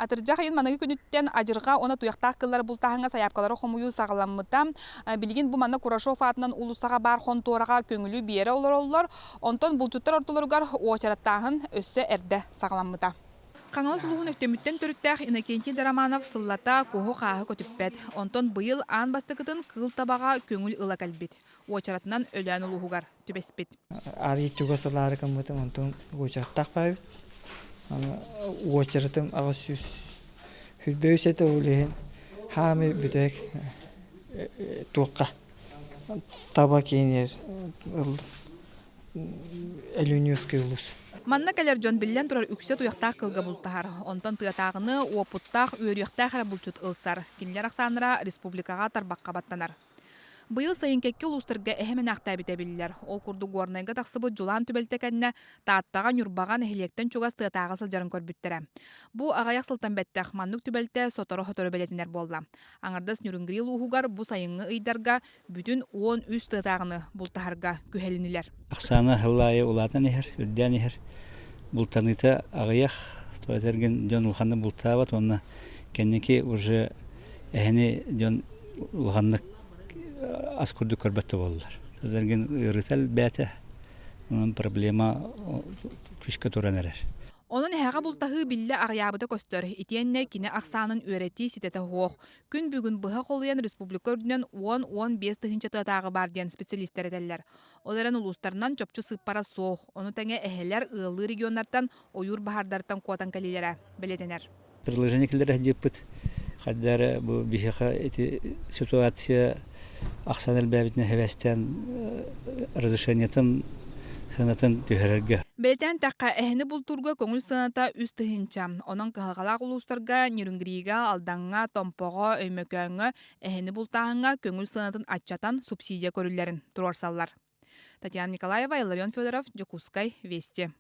Атырдьах ыйын маныгы күнүттэн адьырҕа уонна туйахтаах кыллары бултааһыҥҥа сайаапкалары хомуйуу саҕаламмыта. Билигин бу манна Курашов аатынан уулуссаҕа баар хонтуораҕа көҥүлү биэрэ олороллор. Онтон булчуттар ортолоругар уочараттааһын өссө эрдэ саҕаламмыта. Хаҥалас улууһун Өктөмүттэн төрүттээх Иннокентий Дараманов сыллата куһу-хааһы көтүппэт. Онтон быйыл аан бастакытын кыыл табаҕа көҥүл ыла кэлбит. Уочаратынан Өлөөн улууһугар түбэспит. Арыый чугас ылаары гыммытым, онтон уочараттаах баайбыт. Уочаратым 823 этэ ол иһин хаамый бүтэһик туохха таба киинигэр ыллым. Өлүнүөскэй улуус. Манна кэлэр дьон биллэн турар үксэ туйахтаах кылга бултаһар. Онтон тыатааҕыны уопуттаах, үөрүйэхтээх эрэ булчут ылсар. Кинилэр ахсааннара республикаҕа тарбахха баттанар. Быйыл сайын кэккэ улуустарга эһэ мэнээхтээбитэ биллэр. Ол курдук Горнайга тахсыбыт дьулаан түбэлтэ кэннэ Тааттаҕа, Ньурбаҕа нэһилиэктэн чугас тыатааҕы сылдьарын көрбүттэрэ. Бу аҕыйах сылтан бэттэх маннык түбэлтэ сотору-сотору бэлиэтэнэр буолла. Аҥардас Нюрнгри улууһугар бу сайыҥҥы ыйдарга бүтүн 13 тыатааҕыны бултаһарга күһэлиннилэр. Ахсаана сыл аайы улаатан иһэр, үрдээн иһэр. Бултаныыта аҕыйах, тоҕо дьон улаханнык бултаабат уонна кэнники уже эһэни дьон улаханнык ас курдук көрбөт да буоллар. Эргин ыарыыта элбээтэ, онон проблема күүскэ туран эрэр. Онон эһэҕэ бултаһыы биллэ аҕыйаабыта көстөр. Итиэннэ кини ахсаанын үөрэтии ситэтэ суох. Күн бүгүн быһа холуйан республика үрдүнэн 10-15 тыһыынча тыатааҕы баар диэн специалистэр этэллэр. Ол эрэн улуустарынан чопчу сыыппара суох. Ону тэҥэ эһэлэр ыаллыы регионнартан ойуур баһаардарыттан куотан кэлиилэрэ бэлиэтэнэр. Предложение киллэрэ сылдьыппыт. Хайда эрэ бу биһиэхэ ити ситуация ахсаан элбээбитинэн сибээстээн разрешениетын сыанатын түһэрэргэ. Бэлиэтээн эттэххэ, эһэни бултуурга көҥүл сыаната 3 тыһыынча. Онон кыһалҕалаах улуустарга Нерюнгрига, Алдаҥҥа, Томпоҕо, Өймөкөөҥҥө эһэни бултааһыҥҥа көҥүл сыанатын аччатан субсидия көрүллэрин туруорсаллар. Татьяна Николаева, Илларион Федоров, Дьокуускай, Вести.